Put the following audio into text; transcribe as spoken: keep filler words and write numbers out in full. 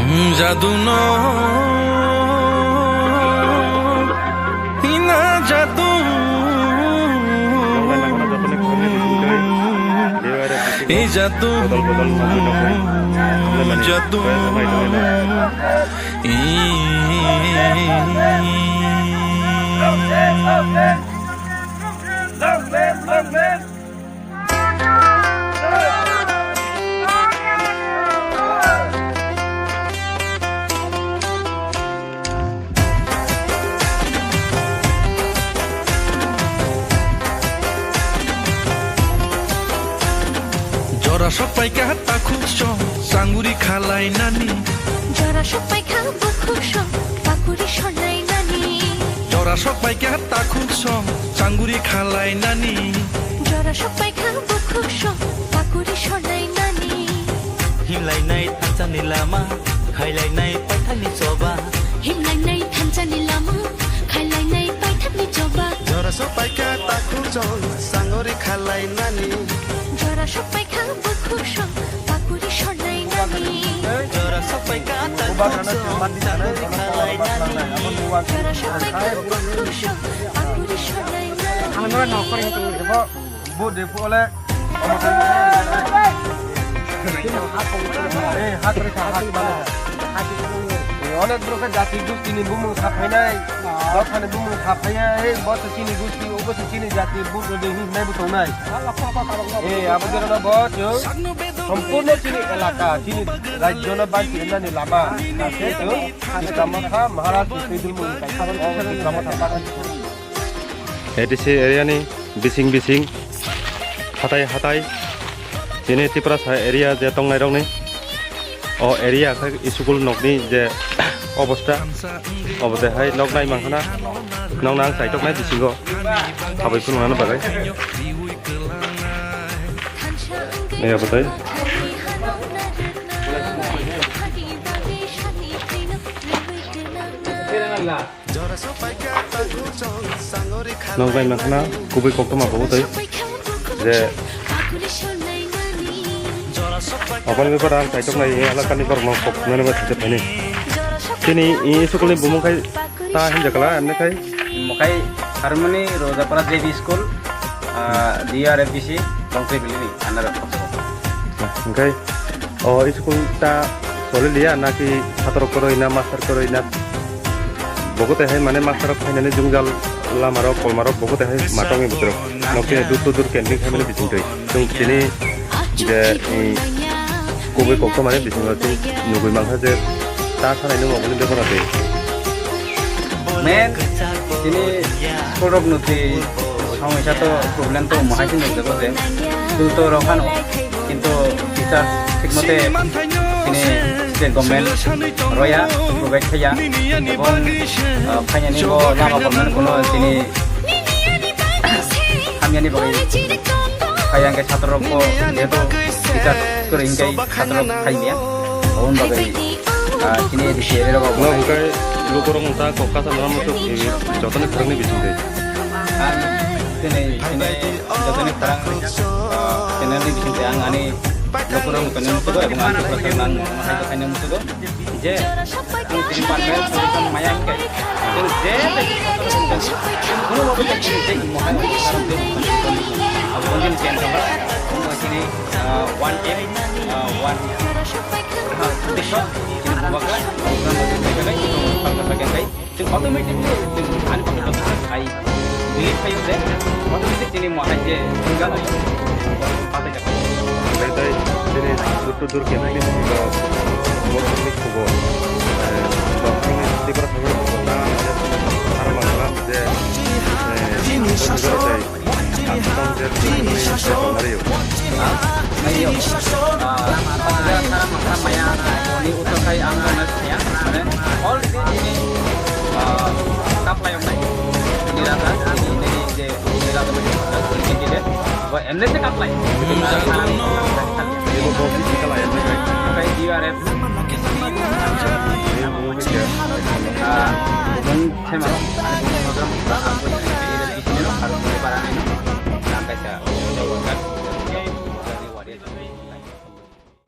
Jadu no hina jadu. Ei jadu, jadu. Jora sok paikha takhuk song, sanguri khalai nani. Jora sok paikha bukhuk song, pakuri sonai nani. Jora sok paikha takhuk song, sanguri khalai nani. Jora sok paikha bukhuk song, pakuri sonai nani. Himlainai thansani lama, khailainai paithakni choba. Himlainai thansani lama, khailainai paithakni choba. Jora sok paikha takhuk song, sanguri khalai nani. Jora sok paikha bukhuk song, pakuri sonai nani. Jora sok paikha takhuk song, sanguri khalai nani. Jora sok paikha bukhuk song, pakuri sonai nani. Ang nora nokor ni tungwi bo, bo de pole. Ei, hat ri kha, hat bale. Ei, onek bro khe jati gusti ni bumung saphainai, dophani bumung saphaiya, ei, bo se chini gusti, obo se chini jati, bo de hinai bo tongnai. Ei, abo jora no bo chwng sompurno chini elaka, chini rajyo no banchi wngnani lama, se chwng Bikram Motha Maharaj ni twi dulmung ni kaisa, o Bikram Motha Maharaj. A D C area ni bising bising, hatai hatai, chini Tiprasa area je tongnai rokni, o area khe school nokni je obostha, obo de hai nok nai mankhana, nokna ang chaitok nai bisingo habwi phunuknani bagwi. Ei obo tei. Noknai mankhana kubui koktwma bo tei je aboni bepar ang kaitok nai elakani borokno kok nani ba thikhe phaini. Chini i school ni bumung khai ta hinjakla, emne khai? Mokai Harmony Rojapara J B School, ah, D R F B C, Longtri Valley ni under of. Hwnkhe o school ta choli liya naki satrok kwrwi na master kwrwi na? Bogo tei hai mane master rok phainani jwngjal lama rok kolma rok bogo tei hai matongni bwtwrok. Nokni dur to dur canteen khaimani bisingtwi. Chwng chini je, eh, kubui koktwmani bisingo chwng nugui mankha je ta sanai nung oboni bebara twi. Main chini school rok nutwi somosya to problem to omo hai se nukjago je school to rok phano kintu teacher thik mote chini state government roya provide khaiya ebong, ah, phainani bo lama government kuno chini hamyani bagwi phai hwnkhe satrok bo jehetu teacher kwrwi hwnkhe satrok phailiya. Aboni bagwi, ah, chini A D C area rok bo hwnkhe lukurok wngkha kok kaisa norok muchuk, eh, jotoni khoroknwi bisingtwi. Ang chini, chini jotoni khorang, ah, channel ni bisingtwi ang ani lukurok wngkha muchugo ebong ang lukurok wngkha ang hai khaina muchugo. Je, ang tini panel solution maya hingke. Ang je, ang kuno babu tak chini je, imo hai, imo hai, imo hai, imo hai. Abo konjin chen tongkha. Imo chini, ah, one team, ah, one, ah, uddesho, chini bubakla, program o chini bubakla, chini bubakla, chini bubakla. Chwng automatically chwng ani pokot o thang khai delete khai o je automatic chini mo hai je thang jano patai jak. Tei tei chini dur to dur kemani bo bo ni khubo. Bo ni Tripura thangwi bo na je sara mangala je bo ni jora tei. Ang tong je tini tongmani tongmani yo. Mayo. Ah, maya, maya, ni utok kai ang ang ya. Mane, already ini, ah, kaplai ang nai. Ini rata, ini, ini je, ini rata macam ni kita. Bo emne se kaplai. Ini bo bo kita lah ya. Kai D R F. Ini bo bo kita. Ah, dan Thema rok, ani bumung no jang